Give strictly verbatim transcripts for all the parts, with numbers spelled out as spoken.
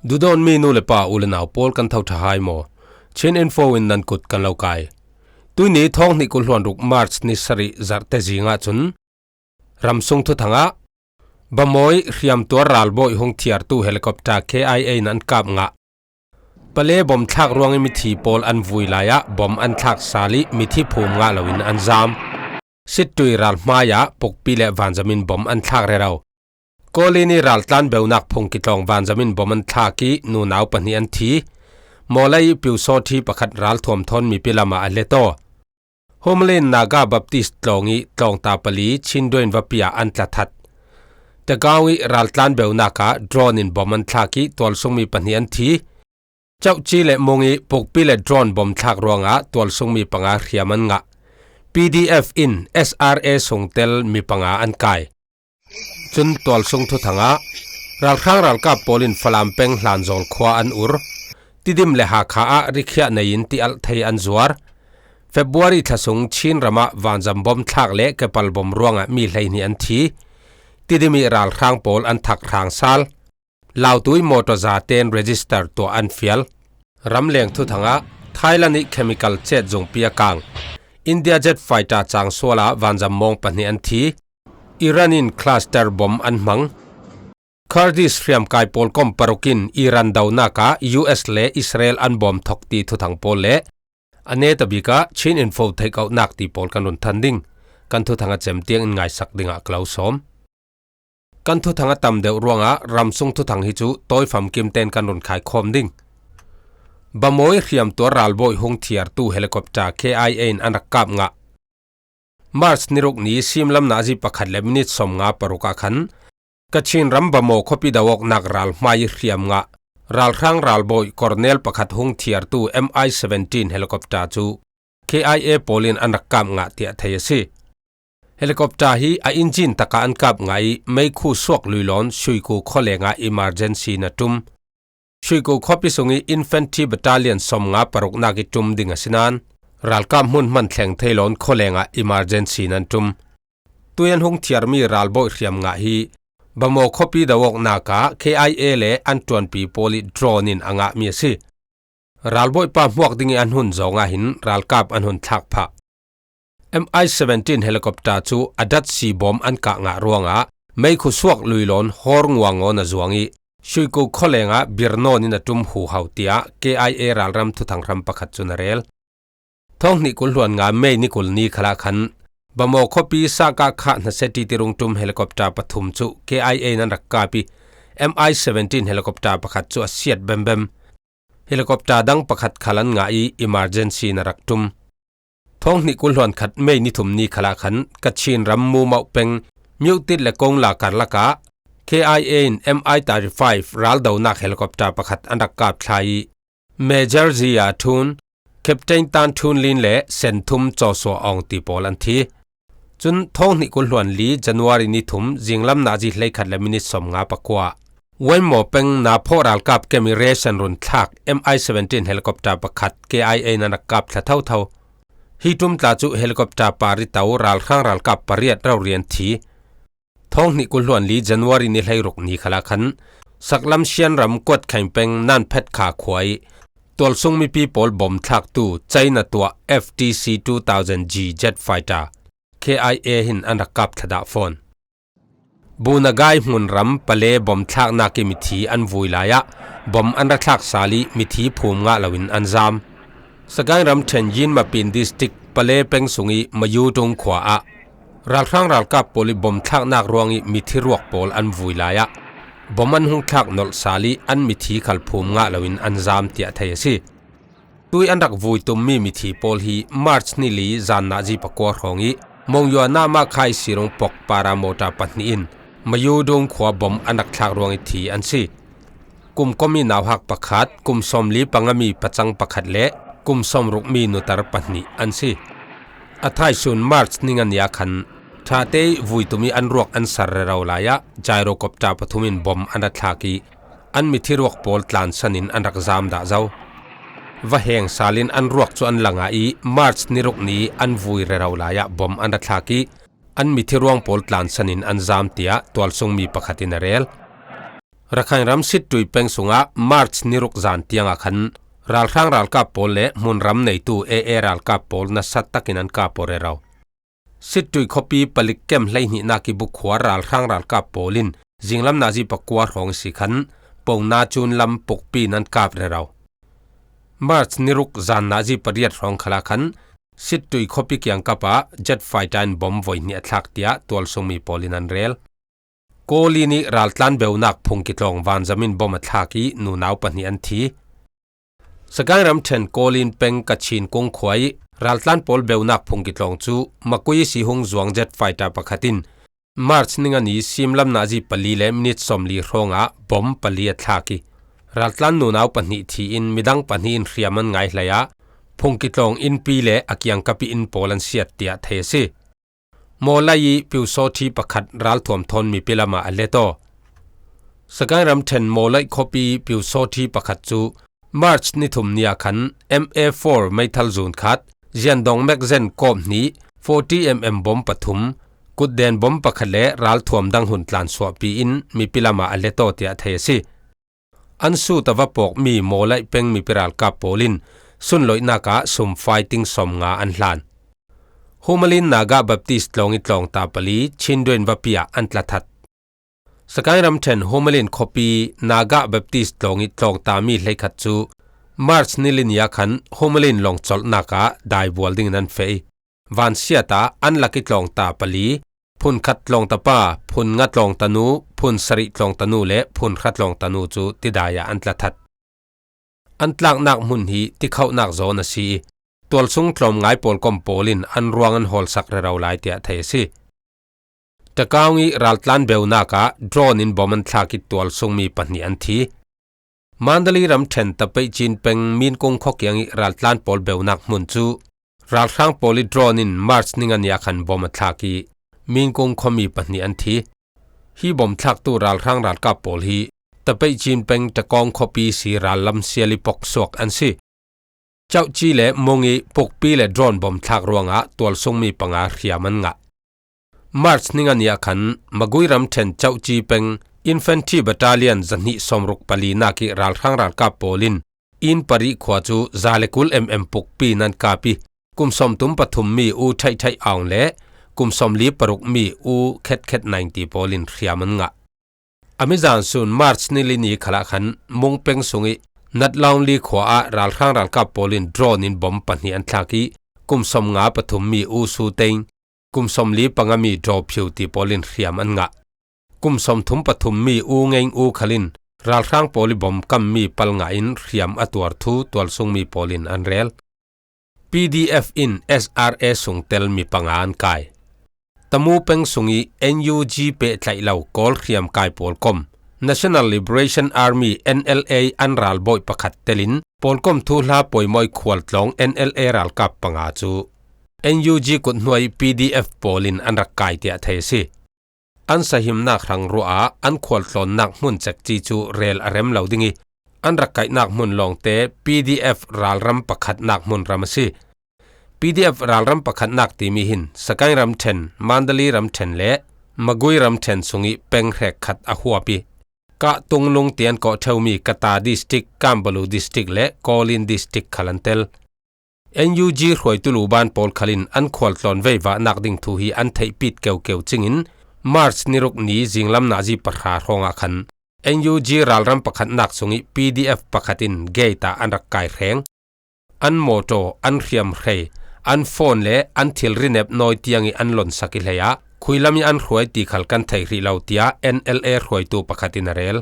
Dudawn mi nu le pa, u le nau pawl, kan tho ṭha hai maw? Chin Info in nan kut kan lo kai. Tuini thawng hnih kul hluan ruk March ni sarih zarhte zingah cun ramsung thuthangah Bamawi hriamtuar ralbawi hung thiartu helicopter K I A in an kap ngah. Pale bom thlak ruangin mithi pawl an vui lai ah bom an thlak sal ih mithi phum ngah loin an zam. Sittui ral hmaiah pukpi le vanzamin bom an thlak rero. Kawlini raltlan beunak phung kitlawng vanzamin bom an thlak ih nunau pahnih an thi. Mawlai ih Pyusawthi pakhat ralthuam thawn mipi lamah a let aw. Humlin Naga Baptist tlawng ih tlawngta pali Chinduain vapi ah an tla that. Tagaung ih raltlan beunak ah drone in bom an thlak ih tualsungmi pahnih an thi. Chauchi le Mung ih pukpi le drone bom thlak ruangah tualsungmi panga hriam an ngah. P D F in S R A sungtel mi panga an kai. Cun tualsung thuthangah ralhrang ralkap pawl in Falam peng Hlanzawl khua an ur. Tidim le Hakha ah rikhiah nei in tialh thei an zuar. February thla sung Chin ramah vanzam bom thlak le kepal bom ruangah mi hleihnih an thi. Tidim ih ralhrang pawl an thak hrang sal. Lautui mawtaw zaten register tuah an fial. Ramleng thuthangah Thailand ih chemical chet zungpi a kang. India jet fighter cangsual ah vanzam mawng pahnih an thi. Iran in cluster bom an hmang. Kurdish hriamkai pawl kom paruk in Iran donak ah U S le Israel an bawm thok ti thuthang pawl le a netabik ah Chin Info theihkauhnak ti pawl kan run than ding. Kan thuthang a cem tiang in ngaisak dingah ka lo sawm. Kan thuthang a tam deuh ruangah ramsung thuthang hi cu tawi famkim tein kan run khaikhawm ding. Bamawi hriamtuar ralbawi hung thiartu helicopter K I A in an rak kap ngah. March ni ruk ni simlam nazi pakhat le minit sawmnga paruk ah khan Kachin ram Bamaw khuapi do awknak ral hmai ih hriam ngah ralhrang ralbawi Colonel pakhat hung thiartu M I seventeen helicopter cu K I A pawl in an rak kap ngah tiah thei a si. Helicopter hi a engine takah an kap ngah ih meikhu suak lui lawn Shuiku khualeng ah emergency in a ṭum. Shuiku khuapi sungih infantry battalion sawmnga paruknak ih ṭum ding a si nain ralkap hmun hman thleng thei lawn khualeng ah emergency in an ṭum. Tui an hung thiarmi ralbawi hriam ngah hi Bamaw khuapi do awknak ah K I A le an ṭuanpi pawl ih drone in a ngahmi a si. Ralbawipa hmuak dingih an hun zawng ah hin ralkap an hun thlak phah. M I seventeen helicopter cu a datsi bawm an kah ngah ruangah meikhu suak lui lawn hawr nguangawn a zuang ih Shuiku khualeng ah birnawn in a ṭum huhau tiah K I A ralram thuthang hram pakhat cun a rel. Thawng hnih kul hluan nga May ni kul ni khalah khan Bamaw khuapi Sakah khah hnasia ṭiṭi rung ṭum helicopter pathum cu K I A in an rak kap ih M I seventeen helicopter pakhat cu a siat bembem. Helicopter dang pakhat khal an ngah ih emergency in a rak ṭum. Thawng hnih kul hluan khat May ni thum ni khalah khan Kachin ram Mumauh peng Myuhtit le Kongla karlak ah K I A in M I thirty-five raldonak helicopter pakhat an rak kap thla ih Major Zia Thun, Captain Tan Thun Lin le Sen Thum Cawsua Awng ti pawl an thi. Cun thawng hnih kul hluan li January ni thum zinglam nazi hleikhat le minit sawmnga pakua Wainmaw peng Naphawh ralkap kem ih ration run thlak M I seventeen helicopter pakhat K I A in an rak kap thla thotho. Hi ṭum tla cu helicopter pari to ralhrang ralkap pariat rori an thi. Thawng hnih kul hluan li January ni hleiruk ni khalah khan Saklam Sian ram Kuat Khaing peng Nan Phet Kha khua ih tualsung mipi pawl bom thlaktu China tuah F T C two thousand G jet fighter K I A hin an rak kap thladah fawn. Bunagai hmun ram Pale bom thlaknak ih mithi an vui lai ah bom an ra thlak sal ih mithi phum ngah loin an zam. Sagaing ram Ṭhenyin Mapin District Pale peng sungih Mayudung khua ah ralhrang ralkap pawl ih bom thlaknak ruangih mithi ruak pawl an vui lai ah bom an hung thlak nolh sal ih an mithi khal phum ngah loin an zam tiah thei a si. Tui an rak vui tummi mithi pawl hi March ni li zan nazi pakua hrawng ih Mongyua Nama Khai Sirung Pok Para Mawṭa pahnih in Mayudung khua bom an rak thlak ruangih thi an si. Kum kawmi nauhak pakhat, kum sawmli pangami pacang pakhat le kum sawmrukmi nutar pahnih an si. A thaisun March ni nga ni ah khan ṭhate ih vui tum ih an ruak an sar rero lai ah gyrocopter pathum in bom an ra thlak ih an mithi ruak pawl tlansan in an rak zam dah zo. Va heng sal in an ruak cu an la ngah ih March ni ruk ni an vui rero lai ah bom an ra thlak ih an mithi ruang pawl tlansan in an zam tiah tualsungmi pakhat in a rel. Rakhine ram Sittwe peng sungah March ni ruk zan tiangah khan ralhrang ralkap pawl le hmunram neitu A A ralkap pawl nasa takin an kap aw rero. Sittwe khuapi palik kem hleihnihnak i bukhuar ralhrang ralkap pawl in zinglam nazi pakua hrawng si khan Pongna cun lam pukpi nan kap rero. March ni ruk zan nazi pariat hrawng khalah khan Sittwe khuapi kiangkap ah jet fighter in bom voihnih a thlak tiah tualsungmi pawl in an rel. Kawlin i raltlan beunak phungkitlawng vanzam in bom a thlak i nunau pahnih an thi. Sagaing ramṭhen Kawlin peng Kachin kung khua i raltlan pawl beunak phungkitlawng cu Makui sihung zuang jet fighter pakhat in March ni nga ni simlam nazi pali le minit sawmli hrawngah bom pali a thlak i raltlan nunau pahnih thi in midang pahnih in hriam an ngai hlei ah phungkitlawng innpi le a kiangkap i inn pawl an siat tiah thei a si. Mawlai i piusawthi pakhat ralthuam thawn mipi lamah a let aw. Sagaing ramṭhen Mawlai khuapi piusawthi pakhat cu March ni thum ni ah khan M A four meithal zun khat, ziandong magazine kawp hnih, forty M M bom pathum, kutden bom pakhat le ralthuam dang hun tlansuahpi in mipi lamah a let aw tiah thei a si. An sut a va pawkmi Mawlaih peng mipi ralkap pawl in sunloihnak ah sum fighting sawmnga an hlan. Humalin Naga Baptist tlawng i tlawngta pali Chindwin vapi ah an tla that. Sagaing ramṭhen Humalin khuapi Naga Baptist tlawng i tlawngtami hleikhat cu March ni li ni ah khan Humalin lawng colhnak ah daivual dingin an feh i, vansiat ah an lak i tlawngta pali, phunkhat tlawngta pa, phunnga tlawngta nu, phunsarih tlawngta nu le phunhra tlawngta nu cu tidai ah an tla that. An tlaknak hmun hi tikhauhnak zawn a si i, tualsung tlawm ngai pawlkom pawl in an ruang an hawlsak rero lai tiah thei a si. Takaung i raltlan beunak ah drone in bom an thlak i tualsungmi pahnih an thi. Mandalay ramṭhen Tapeichin peng Minkung khuakiang i raltlan pawl beunak hmun cu ralhrang pawl i drone in March ni nga ni ah khan bom a thlak i Minkung khuami pahnih an thi. Hi bom thlaktu ralhrang ralkap pawl hi Tapeichin peng Takawng khuapi si rallam sial i poksuak an si. Chauchi le Mung i pukpi le drone bom thlak ruangah tualsungmi panga hriam an ngah. March ni nga ni ah khan Magui ramṭhen Chauchi peng Infantry Battalion zahnih sawmruk palinak i ralhrang ralkap pawl in inn parih khua cu za le kul M M pukpi nan kap i, kum sawmthum pathum mi U Thaih Thaih Aung le kum sawmli paruk mi U Khet Khet Naing ti pawl in hriam an ngah. A mizan sun March ni li ni khalah khan Mung peng sung i Natlaungli khua ah ralhrang ralkap pawl in drone in bom pahnih an thlak i, kum sawmnga pathum mi U Su Teng, kum sawmli panga mi Daw Phiu ti pawl in hriam an ngah. Kum sawmthum pathum mi U Ngeng U khal in ralhrang pawl i bom kammi palngah in hriam a tuar thu tualsungmi pawl in an rel. P D F in S R A sungtel mi panga an kai. Tamu peng sung i N U G pehtlaih lo Kawl hriamkai pawlkom National Liberation Army, N L A, an ralbawi pakhat telin pawlkom thuhla pawimawi khualtlawng N L A ralkap panga cu N U G kuthnuai P D F pawl in an rak kai tiah thei a si. An sahimnak hrang ruah ah an khualtlawnnak hmun cekci cu rel a rem lo ding i, an rak kaihnak hmun lawngte P D F ralram pakhatnak hmunram a si. P D F ralram pakhatnak timi hin Sagaing ramṭhen, Mandalay ramṭhen le Magui ramṭhen sung i peng hrekkhat a huap i, Kah Tunglung tian kawh ṭheumi Kata District, Kambalu District le Kawlin District khal an tel. N U G hruaitu luban pawl khalin an khualtlawn veivahnak ding thu hi an theihpit keukeu cingin March ni ruk ni zinglam nazi pahra hrawngah khan N U G ralram pakhatnak sung i P D F pakhat in gate ah an rak kai hreng. An mawṭaw, an hriamhrei, an phone le an thilri nep nawi tiang i an lonsak i hleiah khuilam i an hruai ti khal kan theih hrih lo tiah N L A hruaitu pakhat in a rel.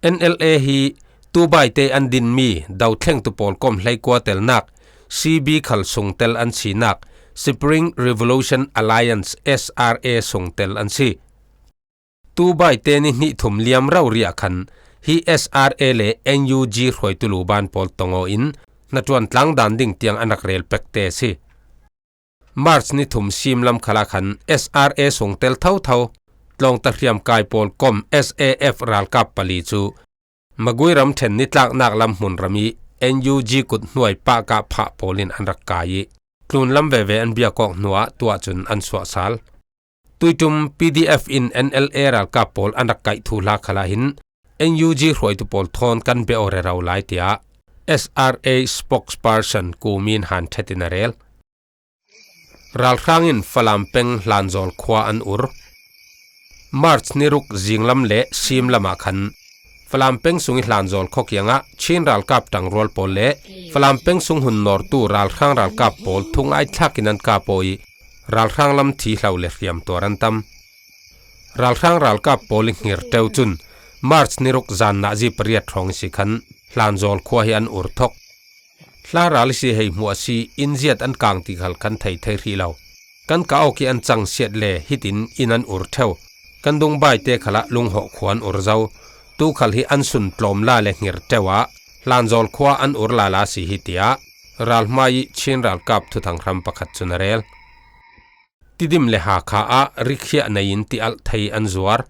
N L A hi tubaite an dinmi dothlengtu pawlkom hleikua telnak C B khal sungtel an sinak Spring Revolution Alliance, S R A sungtel an si. Tubaite ni hnih thum liam rori ah khan hi S R A le N U G hruaitu luban pawl tong aw in hnaṭuan tlang dan ding tiang an rak rel pekte a si. March ni thum simlam khalah khan S R A sungtel thotho tlawngta hriamkai pawlkom S A F ralkap pali cu Magui ramṭhen nitlaknak lam hmunram i N U G kuthnuai pahkah phah pawl in an rak kai i, tlunlam veve an biak awk hnuah tuah cun an suahsal. Tuiṭum P D F in N L A ralkap pawl an rak kaih thuhla khalah hin N U G hruaitu pawl thawn kan be aw rero lai, tiah S R A spokesperson Kumin Hanthetin a rel. Ralhrang in Falam peng Hlanzawl khua an ur. March ni ruk zinglam le simlamah khan Falam peng sung i Hlanzawl khawkiangah Chin ralkap ṭangrual pawl le Falam peng sung hun nawrtu ralhrang ralkap pawl thungai thlakin an kap aw i, ralhrang lam thi hlo le hriam tuar an tam. Ralhrang ralkap pawl i nghir ṭeu cun March ni ruk zan nazi pariat hrawng i si khan Hlanzawl khua hi an ur thok. Hla ral i si hei hmuah si, inn ziat an kang ti khal kan thei thei hrih lo. Kan kah awk i an chang siat le hitin inn an ur ṭheu. Kan dungbaite khalah lunghawh khua an ur zo. Tu khal hi an sun tlawm la le nghir ṭeu ah Hlanzawl khua an ur lala si hi, tiah ralhmai i Chin ralkap thuthang hram pakhat cun a rel. Tidim le Hakha ah rikhiah nei in tialh thei an zuar.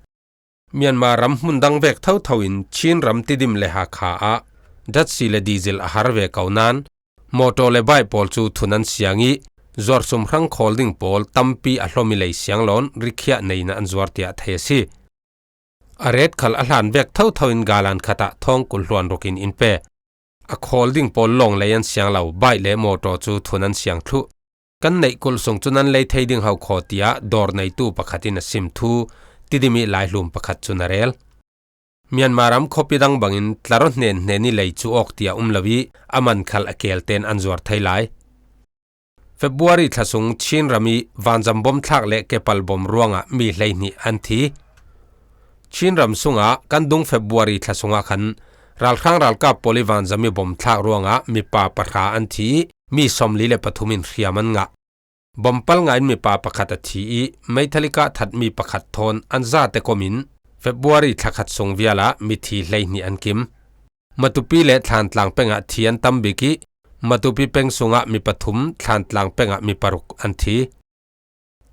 Myanmar ram hmun dang vek thotho in Chin ram Tidim le Hakha ah datsi le diesel a har ve ko nan, mawtaw le bike pawl cu thun an siang i, zuar sum hrang khawl ding pawl tampi a hlawm i lei siang lawn rikhiah nei in an zuar, tiah thei a si. A ret khal a hlan vek thotho in galan khat ah thawng kul hluan rukin in pe. A khawl ding pawl lawng lei an siang lo, bike le mawtaw cu thun an siang thluh. Kan neih kulh sung cun an lei thei ding ho khaw, tiah dawr neitu pakhat in a sim thu Tidim i laihlum pakhat cun a rel. Myanmar ram khuapi dang bangin tla raw hnen hnen i lei cu awk tiah um lo i, a man khal a kelten an zuar thei lai. February thla sung Chin ram i vanzam bom thlak le kepal bom ruangah mi hleihnih an thi. Chin ram sungah kan dung February thla sungah khan ralhrang ralkap pawl i vanzam i bom thlak ruangah mipa pahra an thi i, mi sawmli le pathum in hriam an ngah. Bom palnga in mipa pakhat a thi i, meithal i kah that mi pakhat thawn an zate kom in February thla khat sung vialah mithi hleihnih an kim. Matupi le Thlantlang pengah thi an tam bik i, Matupi peng sungah mi pathum, Thlantlang pengah mi paruk an thi.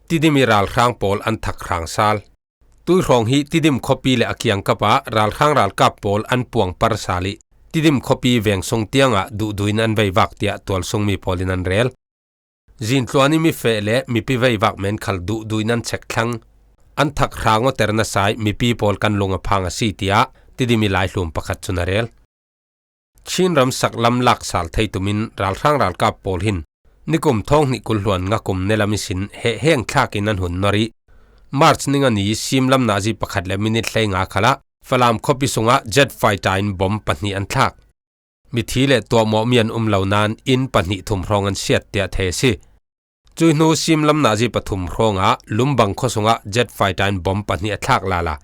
Tidim i ralhrang pawl an thak hrang sal. Tuihrawng hi Tidim khuapi le a kiangkap ah ralhrang ralkap pawl an puang par sal i, Tidim khuapi veng sung tiangah duhduh in an veivak, tiah tualsung mi pawl in an rel. Zintluan i mi feh le mipi veivak men khal duhduh in an chek thlang. An thak hrang awter nasa i mipi pawl kan lung a phang a si, tiah Tidim i laihlum pakhat cun a rel. Chin ram sak lam lak sal thei tumin ralhrang ralkap pawl hin nikum thawng hnih kul hluan nga kum ne lam i sin heh heng thlakin an hun nor i, March ni nga ni sim lam nazi pakhat le minit hleinga khalah Falam khuapi sungah jet fighter in bom pahnih an thlak. Mithi le tuahmawh mi an um lo nan inn pahnih thum hrawng an siat, tiah thei a si. Cui hnu sim lam nazi pathum hrawngah Lumbang khuasungah jet fighter in bom pahnih a thlak lala.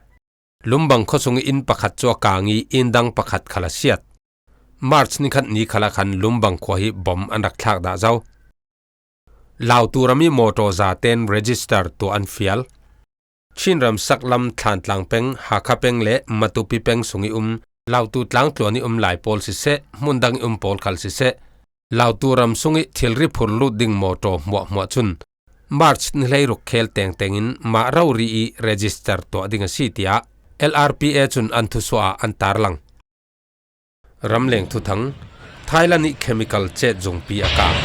Lumbang khuasung i inn pakhat cu a kang i, inn dang pakhat khal a siat. March ni khat ni khalah khan Lumbang khua hi bom an rak thlak dah zo. Lautu ram i mawtaw zaten register tuah an fial. Chin ram sak lam Thlantlang peng, Hakha peng le Matupi peng sung i um, Lautu tlangtluan i um lai pawl siseh, hmun dang i um pawl khal siseh, Lautu ram sung i thilri phur lut ding mawtaw hmuahhmuah cun March ni hleiruk khel tengteng in mah rori i register tuah ding a si, tiah L R P A cun an thusuah ah an tarlang. Ramleng thuthang. Thailand i chemical chet zungpi a kang.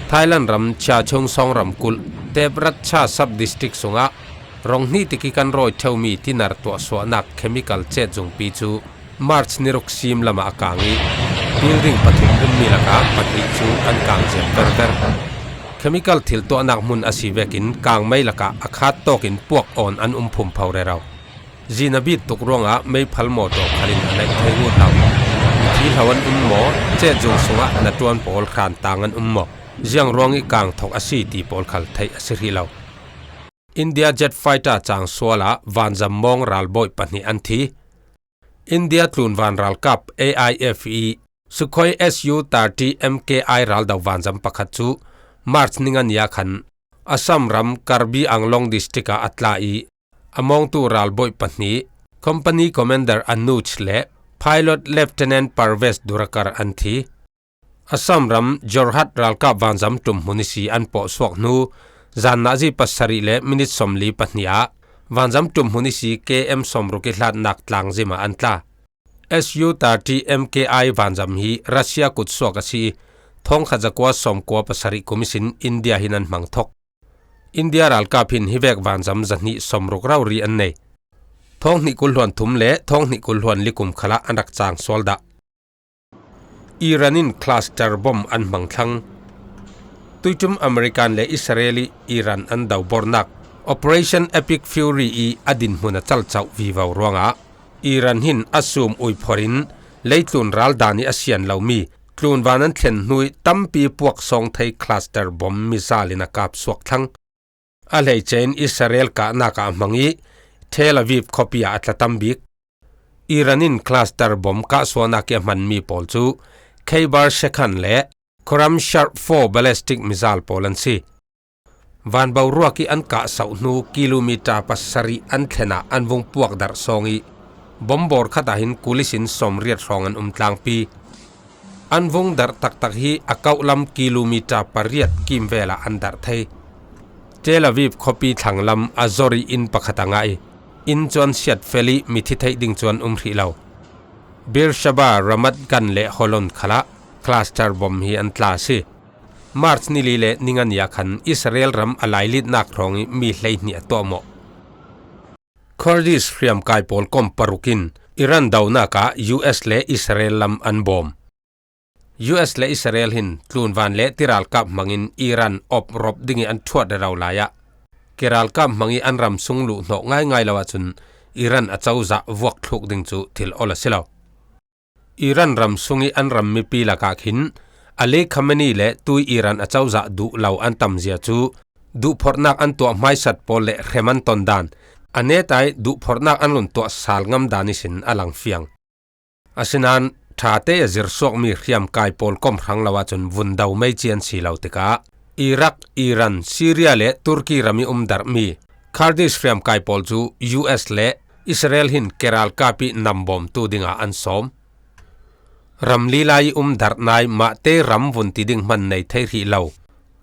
Thailand ram Chia Chung Song ramkulh Tep Rat Cha sub district sungah rong hnih tik i kan rawi ṭheumi tinar tuahsuahnak chemical chet zungpi cu March ni ruk sim lamah a kang i, building pathum ummi lakah pahnih cu an kang ziam verver. Chemical thil tuahnak hmun a si vekin kangmei lakah a khat tawkin puak awn an um phumpho rero. Zin a bit tuk ruangah meiphal mawtaw khalin a neih thei ngut lo. Mithi hlo an um maw, chet zung sungah hnaṭuan pawl hrantang an um maw, ziang ruang i kang thok a si ti pawl khal theih a si hrih lo. India jet fighter cangsual ah vanzam mawng ralbawi pahnih an thi. India tlunvan ralkap A I F i Sukhoi S U thirty M K I raldo vanzam pakhat cu March ni nga ni ah khan Assam ram Karbi Anglong district ah a tla i, a mawngtu ralbawi pahnih, Company Commander Anuj le Pilot Lieutenant Parvez Durakar an thi. Assam ram Jorhat ralkap vanzam ṭum hmun i si an pawh suak hnu, zan nazi pasarih le minit sawmli pahnih ah vanzam ṭum hmun i si K M sawmruk i hlatnak tlangzim ah an tla. S U thirty M K I vanzam hi Russia kutsuak a si i, thawngkhat zakua sawmkua pasarih kum ihsin India hin an hmang thok. India ralkap hin hivek vanzam zahnih sawmruk rauh ri an nei. Thawng hnih kul hluan thum le thawng hnih kul hluan li kum khalah an rak cang sual dah. Iran in cluster bomb an hmang thlang. Tuiṭum American le Israel i Iran an dobawrnak Operation Epic Fury i a dinhmun a calchauh vivo ruangah Iran hin a sum uiphawrin leitlun ral dan i a sian lomi tlunvan an thlen hnu i tampi puak sawng thei cluster bomb missile in a kap suak thlang. A hleice in Israel kahnak ah a hmang i Tel Aviv khuapi ah a tla tam bik. Iran in cluster bomb kahsuahnak i a hmanmi pawl cu Khaybar Shekhan le Khorram Sharp four ballistic missile pawl an si. Vanboruak i an kahsauh hnu kilometer pasarih an thlen ah an vung puak darh sawng i bomb bawr khat ah hin kul ihsin sawmriat hrawng an um tlangpi. An vung darh taktak hi a kauh lam kilometer pariat kimvel ah an darh thei. Tel Aviv khuapi thlang lam a zawr i inn pakhat a ngah i inn cu an siat fel i mithi theih ding cu an um hrih lo. Beersheba, Ramat Gan le Holon khalah cluster bomb hi an tla a si. March ni li le ni nga ni ah khan Israel ram a lailitnak hrawng i mi hleihnih a tuahmawh. Kurdish hriamkai pawl kom paruk in Iran donak ah U S le Israel lam an bawm. U S le Israel hin tlunvan le tiralkap hmangin Iran op rop ding i an ṭhuat rero lai ah kiralkap hmang i an ram sung luh hnawh ngaingai lo ahcun Iran a cozah vuak thluk ding cu thil ol a si lo. Iran ram sung i an ram mipi lakah khin Ali Khamenei le tui Iran a cozah duh lo an tamzia cu duhphorhnak an tuah hmaisat pawl le hrem an ton dan, a netai duhphorhnak an run tuah sal ngam dan ihsin a lang fiang. Asinain ṭhate a zirsuakmi hriamkai pawl kom hrang lo ahcun vun do mei ci an si lo tikah Iraq, Iran, Syria le Turkey ram i um darhmi Kurdish hriamkai pawl cu U S le Israel hin keralkap i nam bawmtu dingah an sawm. Ram lila i um darh nai mahte ram vun ti ding hman nei thei hrih lo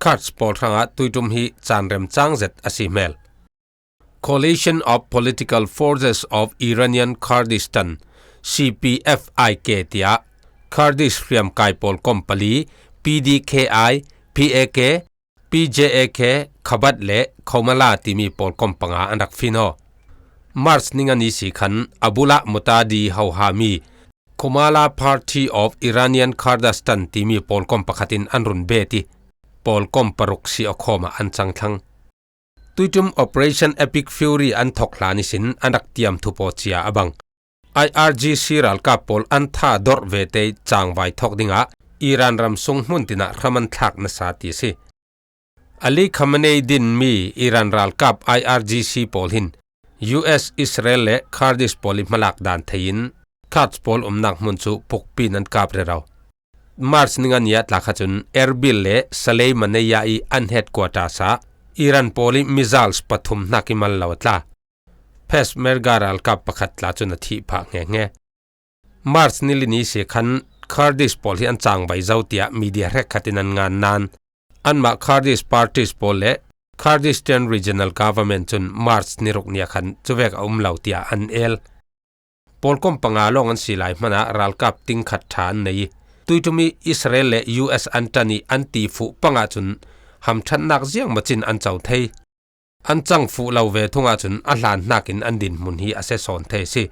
Kurds pawl hrangah tuiṭum hi caan remcang zet a si hmel. Coalition of Political Forces of Iranian Kurdistan, C P F I K, tiah Kurdish hriamkai pawl kom pali P D K I, P A K, P J A K, Khabat le Khomala timi pawl kom panga an rak fin aw. March ni nga ni si khan Abdullah Muhtadi hohami Khomala Party of Iranian Kurdistan timi pawl kom pakhat in an run bet i pawl kom paruk si a khawm ah an cang thlang. Tuiṭum Operation Epic Fury an thok hlan ihsin an rak tiam thupaw cia a bang. I R G C ralkap pawl an tha dorh vete i cangvai thawk dingah Iran ram sung hmun tinah hram an thlak nasa ti a si. Ali Khamenei dinmi Iran ralkap I R G C pawl hin U S, Israel le Kurdish pawl i hmalak dan thei in Kurds pawl umnak hmun cu pukpi in an kap rero. March ni nga ni ah tla kha cun Erbil le Soleimaniye i an headquarters ah Iran pawl i missiles pathum hnak i mal lo a tla. Peshmerga ralkap pakhat tla cun a thih phah hngehnge. March ni li ni si khan Kurdish pawl hi an cangvai zo tiah media hrekkhat in an ngan nain anmah Kurdish parties pawl le Kurdistan Regional Government cun March ni ruk ni ah khan cuvek a um lo tiah an el. Pawlkom panga lawng an si lai hmanah ralkap tingkhat ṭha an nei i tuiṭum i Israel le U S an ṭan i an ti fuh pangah cun hamṭhatnak ziangmacin an co thei. An cang fuh lo ve thungah cun a hlan hnakin an dinhmun hi a sia sawn thei a si.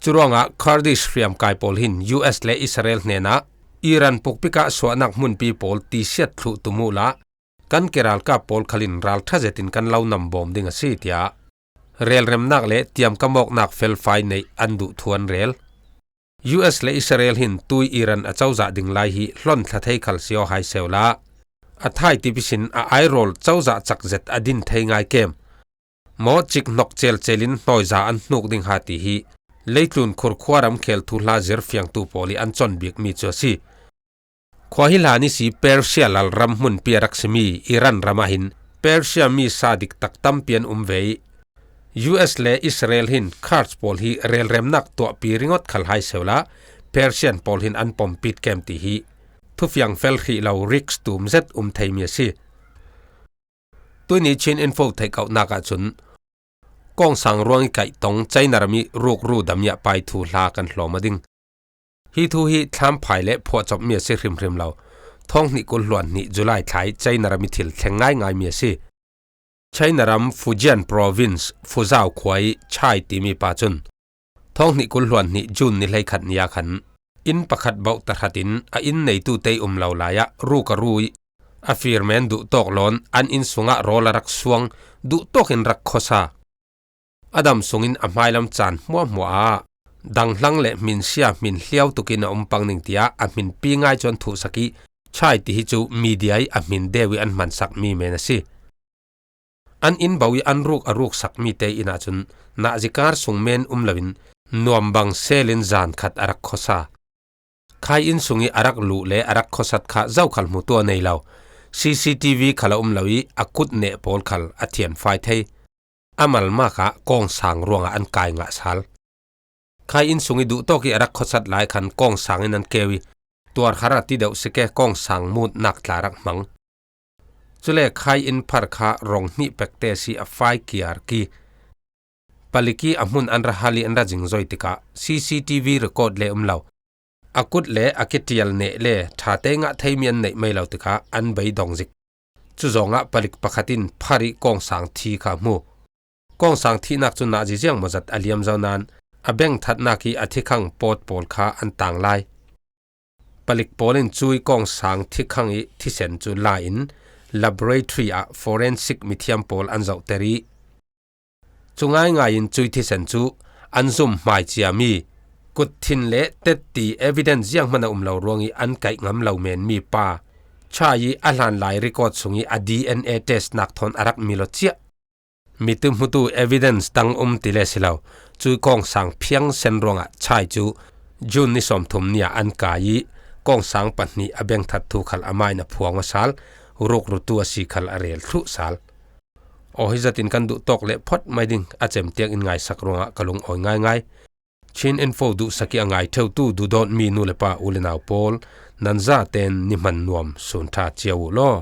Curuangah Kurdish hriamkai pawl hin U S le Israel hnenah Iran pukpikah suahnak hmunpi pawl tisiat thluh tum uhla kan keralkap pawl khalin ralṭha zetin kan lo nam bawm ding a si, tiah relremnak le tiamkamawknak felfai neih an duh thu an rel. U S le Israel hin tui Iran a cozah ding lai hi hlon thla thei khal si aw hai sehla a thaitip ihsin a airawl cozah cak zet a din thei ngai kem. Maw cik hnok celcel in hnawiza an hnuk ding ha ti hi leitlun khurkhua ramkhel thuhla zirfiangtu pawl i an cawn bikmi cu a si. Khua hi hlan ihsi Persia lalram hmunpi a rak simi Iran ram ah hin Persia mi sa diktak tampi an um ve i U S le Israel hin Kurds pawl hi relremnak tuahpi ringawt khal hai sehla Persian pawl hin an pompit kem ti hi thufiang fel hrih lo risk tum zet um theimi a si. Tuini Chin Info theih kauhnak ahcun Kawngsang ruang i kaih tong China ram i rukru dam i a pai thuhla kan hlawm a ding. Hi thu hi thlamphai le phuahcopmi a si hrimhrim lo. Thawng hnih kul hluan hnih July thla i China ram i thil thleng ngaingaimi a si. China ram Fujian Province, Fuzhou khua i Chai timi pa cun thawng hnih kul hluan hnih June ni hleikhat ni ah khan inn pakhat bauh tahratin a inn neitute um lo lai ah ruk a ru i a fir men duhtawk lawn an inn sungah rawl a rak suang, duhtawk in rak khuasa. A dam sungin a hmailam caan hmuahhmuah ah danghlang le hminsia hmin hliau tukin a um pang ning tiah a hminpi ngai cu an thuhsak i Chai ti hi cu media i a hmin deu i an hmansakmi men a si. An inn bauh i an ruk a ruksakmi te inn ahcun nahzikar sung men um loin nuambang selin zan khat a rak khuasa. Khai inn sung i a rak luh le a rak khuasat kha zokhal hmutu a nei lo. C C T V khal a um lo i a kut neh pawl khal a thianfai thei. A malmak ah kawngsang ruangah an kai ngah sal. Khai inn sung i duhtawk i a rak khuasat lai khan kawngsang in an keu i tuarhar a ti deuh si ke kawngsang mutnak tla rak hmang. Cule khai inn phar kha rong hnih pekte si a fai kiar ki. Palik i a hmun an ra hal i an ra zingzoi tikah C C T V record le um lo. A kut le a kitial neh le ṭha te ngah theimi an neih mai lo tikah an beidong zik. Cu zawngah palik pakhat in phar i kawngsang thi kha a hmu. Kawngsang thihnak cu nahzi ziangmawzat a liam zo nain a bengthatnak i a thikhang pawt pawl kha an tang lai. Palik pawl in cui kawngsang thikhang i thisen cu la in laboratory ah forensic mithiam pawl an zohter i cu ngaingai in cui thisen cu an zum hmai ciami kutthin le tetti evidence zianghman a um lo ruang i an kaih ngam lo menmi pa Chai i a hlanlai record sung i a D N A test nak thawn a rak mil aw ciah. Mitu hmutu evidence dang um ti le si lo, cui kawngsang phiang sen ruangah Chai cu June ni sawmthum ni ah an kai i kawngsang pahnih a bengthat thu khal amah in a phuang aw sal, rukrutu a si khal a rel thluh sal. Aw hi zatin kan duhtawk le phawt mai ding a cem tiang in ngaisak ruangah ka lungawi ngaingai. Chin Info duhsak i a ngai ṭheutu duhdawtmi nu le pa u le nau pawl nan zaten ni hman nuam sun ṭha cio uh law.